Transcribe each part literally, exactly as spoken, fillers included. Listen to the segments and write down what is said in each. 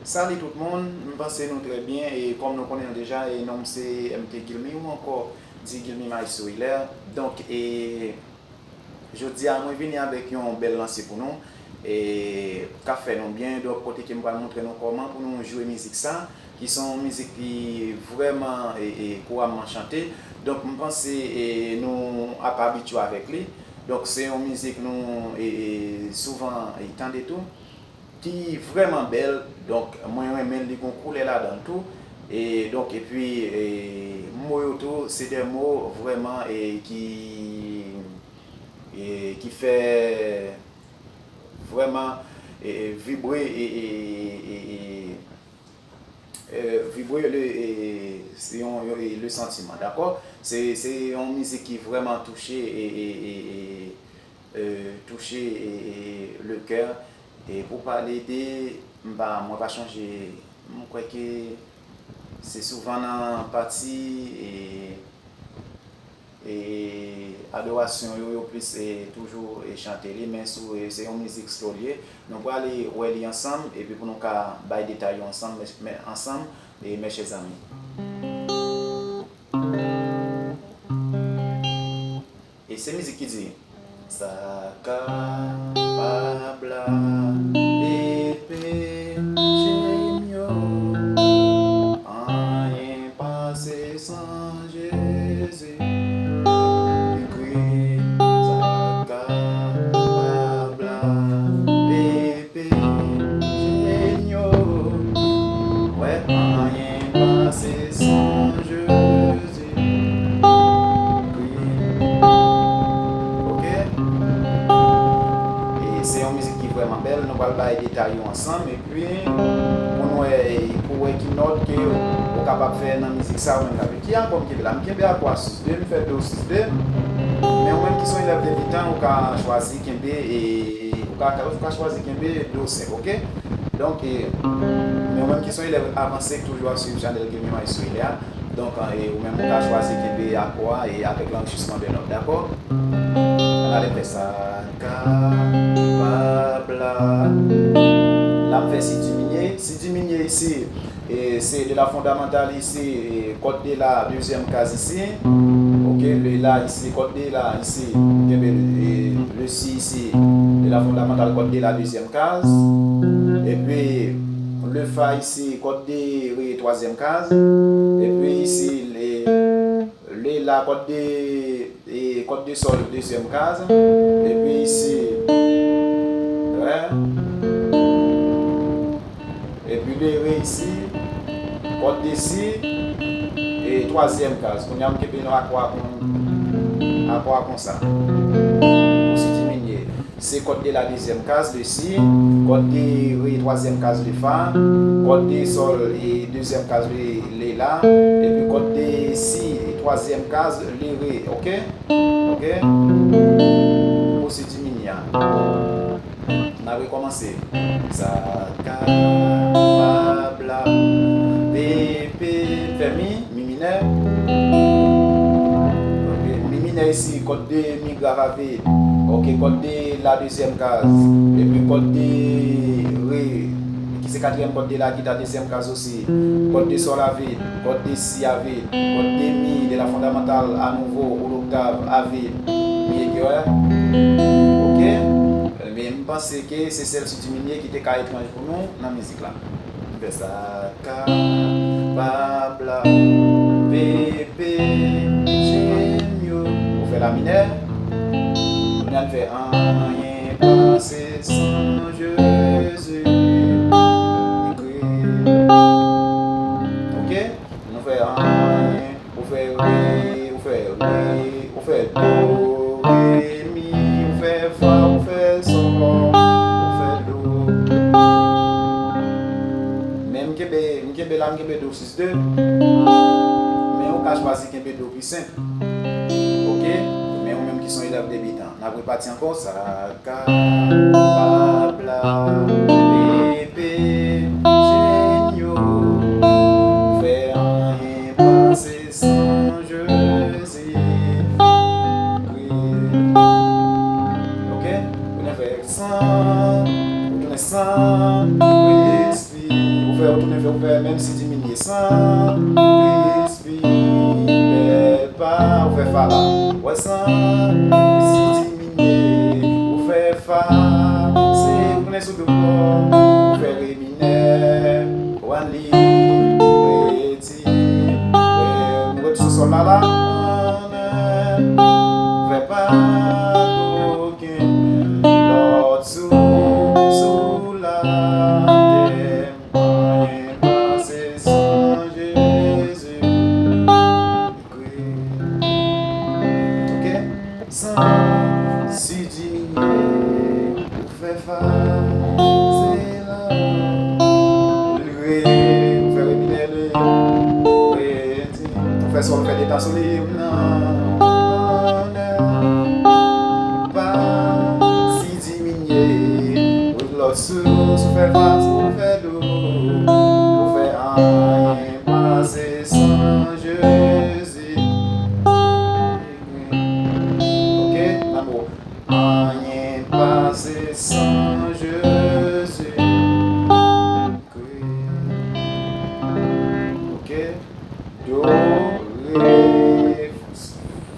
Salut tout moun, m panse nou trè byen e kòm nou konnen l deja, e non m se M T Guilmy ou ankò di Guilmy Maestro Hilaire. Donk, e jodi a mwen vini avèk yon bèl lanse pou nou e k ap fè nou byen. Donk, kote ke m pral montre nou kòman pou nou jwe mizik sa, ki se yon mizik ki vrèman e, e kouramman chante. Donk, m panse e nou ap abitye avèk li. Donk, se yon mizik nou e, e souvan e tande tou, ki vrèman bèl. Donk, mwen renmen l, li gon koulè ladan l tou. E donk, epi e mo yo tou, se de mo vrèman e ki e ki fè vrèman e, e vibre e, e, e, e, e vibre le e, se yon, yon e, le santiman, dakò? Se, se yon mizik ki vrèman touche e, e, e, e, e touche e, e, le kè. E pou pale de, m pa, mwen pa chonje, m kwè ke se souvan nan pati e, e adorasyon yo, yo plis e toujou e chante li, men sou e, se yon mizik slow li ye. Nou prale wè li ansanm, epi pou nou ka bay detay yo ansanm, mes, mes, ansanm, e mes chers amis. E se mizik ki di, sa kapab la, e peche m yo, anyen pase san Jezi. Li kri, sa kapab la, e peche m yo, wè anyen pase san Jezi. Kri. Ok? E se yon mizik ki vrèman bèl. Nou pral bay detay yo ansanm. Epi, pou nou wè, pou wè ki nòt ke ou kapab fè nan mizik sa, ou menm k ap jwe. Ki akò m kenbe la? M kenbe akò a sis de, m fè do sis de. Men ou menm ki se yon elèv debitan, ou ka chwazi kenbe, e, ou ka, ou ka chwazi kenbe do senk, ok? Donk, e, men ou menm ki se yon elèv avanse, k toujou ap swiv chanèl Guilmy Maestro Hilaire a, donk, e, ou menm ou ka chwazi kenbe akò a, e, avèk lanchisman de nòt, dakò? Ann ale fè sa kapab la. La m fè si diminye. Si diminye isi, e, se de la fondamantal isi, e, kòd de la, dezyèm kaz isi. Ok, le la isi, kòd de la isi, kenbe, e, le si isi, de la fondamantal, kòd de la, dezyèm kaz. Epi, le fa isi, kòd de re, twazyèm kaz. Epi isi, le, le la, kòd de, e, kòd de sòl, dezyèm kaz. Epi isi, re. Epi le re isi, kòd de si, e twazyèm kaz. Kounye a m kenbe nan akò a kon, akò a konsa. Pou si diminye. Se kòd de la dezyèm kaz, le si, kòd de re twazyèm kaz, le fa, kòd de sòl e dezyèm kaz, le, le la, epi kòd de si e twazyèm kaz, le re, ok? Ok? Pou si diminye a. N a rekòmanse. Sa kapab la, bebe, fè mi, mi minè. Ok, mi minè isi, kòd de mi grav a vid. Ok, kòd de la dezyèm kaz. Epi kòd de re, ki se katriyèm kòd de la gita, dezyèm kaz osi. Kòd de sòl a vid, kòd de si a vid, kòd de mi, de la fondamantal a nouvo, ou loktav a vid. Mi e ke, ok? Ebyen, m panse ke se sèl si diminye ki te ka etranj pou nou nan mizik la. M fè sa kapab la, bebe, je m yo. Ou fè la minè. Kounye a n fè anyen pase san Jezi. Li kri. Ok? Nou fè anyen. Ou fè Re, ou fè re, ou fè do, re, mi, ou fè fa, ou fè sò, ou fè do. Men m kenbe, m kenbe la, m kenbe do sis de. Men ou ka chwazi kenbe do pi senp. Oke? Men ou menm ki se yon elèv debitan. N ap repati ankò. Sa kapab la, bebe, jenyo, fè anyen pase san Jezi. Kri. Oke? Ou tounen fè san, ou tounen san Kris. Ou fè, ou tounen fè, ou fè, menm si diminye san Kris. Bèl pa, ou fè fa la. Wè san, si diminye, ou fè fa. Se ou konnen sou do kò, ou fè re minè, ou ann li, redi, rè, ou ret sou sòl la la. Ou fè pa okenn lòt sou, sou latè. Anyen pase san Jezi. Kri. Oke? San si diminye, ou fè fa, se la. Re, ou fè re minè, re, re, ti. Ou fè sòl, ou fè de ta sou li, nan, nan, pa, si diminye, ou lòt sou, sou fè fa, sou fè do, ou fè anyen pase san Jezi. Oke, nan mo. Anyen pase san Jezi. Oke. Do, re,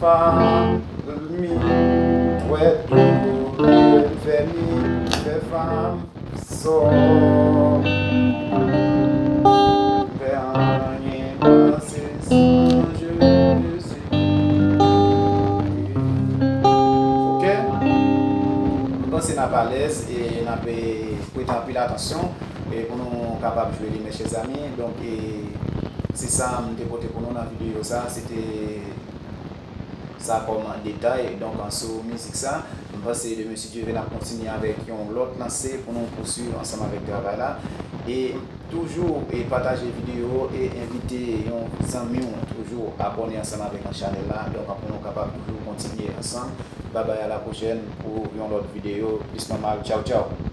fa, mi, wè, do, re, fè, mi, fè, fa, sò. Fè anyen pase san Jezi. Oke? M panse n ap alèz e n ap, e, prete anpil atansyon, e, pou nou kapab jwe li, mes chers amis. Donk, e, se sa m te pote pou nou nan videyo sa. Se te sa kòm detay, donk, sou mizik sa. M panse demen, si Dye vle, n ap kontinye avèk yon lòt lanse pou nou pouswiv ansanm avèk travay la. E toujou, e pataje videyo e envite yon zanmi w toujou abòne ansanm avèk nan chanèl la. Donk, pou nou kapab toujou kontinye ansanm. Babay, a la pwochèn pou yon lòt videyo. Plis nòmal. Tchaw, tchaw.